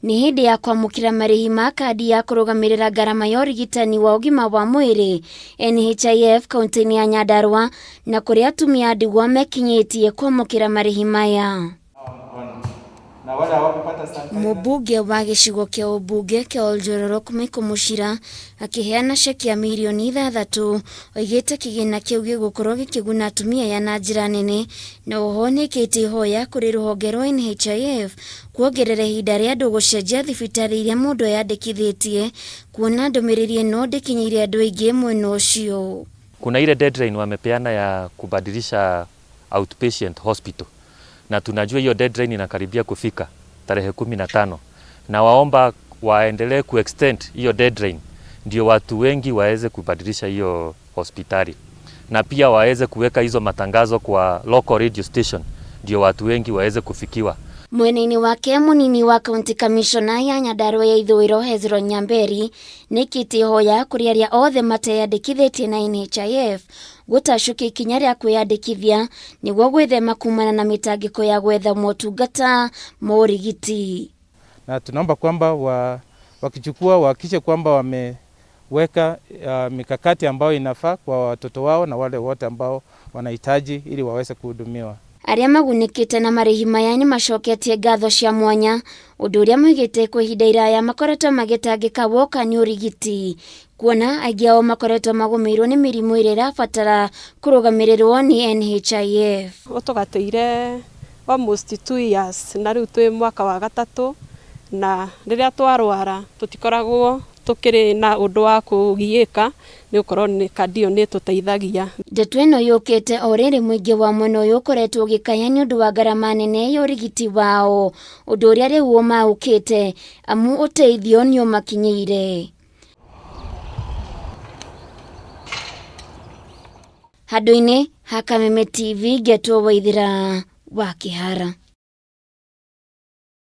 Nĩ hĩndĩ ya kwamũkĩra marĩhi ma kandi ya kũrũgamĩrĩra ngarama ya ũrigitani wa ũgima wa mwĩrĩ NHIF kaunti-inĩ ya Nyandarua na kũrĩa atumia a ndigwa mekinyĩtie kwamũkĩra marĩhi maya. Mũmbunge wa gĩcigo kĩa ũmbunge kĩa Oljororok Michael Muchira akĩheana ceki ya mirioni 6 oigĩte kĩgĩna kĩu gĩgũkorwo gĩkĩguna atumia aya na njĩra nene na oho nĩkĩte ihoya kũrĩ rũhonge rwa NHIF kuongerera ihinda rĩa andũ gũcenjia thibitarĩ iria mũndũ eyandĩkithĩtie kuona ndũmĩrĩri ĩno ndĩkinyĩire andũ aingĩ mwena ũcio. Kuna ile deadline wamepeana ya kubadilisha outpatient hospital na tunajua hiyo deadline inakaribia kufika tarehe 15, na waomba waendelee kuextend hiyo deadline ndio watu wengi waweze kubadilisha hiyo hospitali, na pia waweze kuweka hizo matangazo kwa local radio station ndio watu wengi waweze kufikiwa. Mwena-inĩ wake mũnini wa county commissioner ya Nyandarua ya ithũĩro Hezron Nyamberi nĩkĩte ihoya kũrĩ arĩa othe mateyandĩkithĩtie na NHIF gũtacũkia ikinya rĩa kwĩyandĩkithia nĩguo gwĩthema kumana na mĩtangĩko ya gwetha motungata ma ũrigiti. Na tunaomba kwamba wakichukua wahakikishe kwamba wameweka mikakati ambayo inafaa kwa watoto wao na wale wote ambao wanahitaji ili waweze kuhudumiwa. Arĩa magunĩkĩte na marĩhi maya nĩ macoketie ngatho cia mwanya ũndũ ũrĩa moigĩte kwa ihinda iraya makoretwo magĩtangĩka woka nĩ ũrigiti kuona aingĩ ao makoretwo magũmĩirwo nĩ mĩrimũ ĩrĩa ĩrabatara kũrũgamĩrĩrwo nĩ NHIF. Ũtũgatĩire almost 2 years na rĩu twĩ mwaka wa gatatũ na rĩrĩa twarwara tũtikoragwo tukiri na undu wa kugiika ni ukorwo ni kandi iyo ni tuteithagia. Ndeto ĩno yũkĩte o rĩrĩ mũingĩ wa mwena ũyũ ũkoretwo ũgĩkaya nĩ ũndũ wa ngarama nene ya ũrigiti wao, ũndũ ũrĩa rĩu ũmaũkĩte amu ũteithio nĩ ũmakinyĩire. Handũ-inĩ ha Kameme TV ngetwo Waithĩra wa Kĩhara.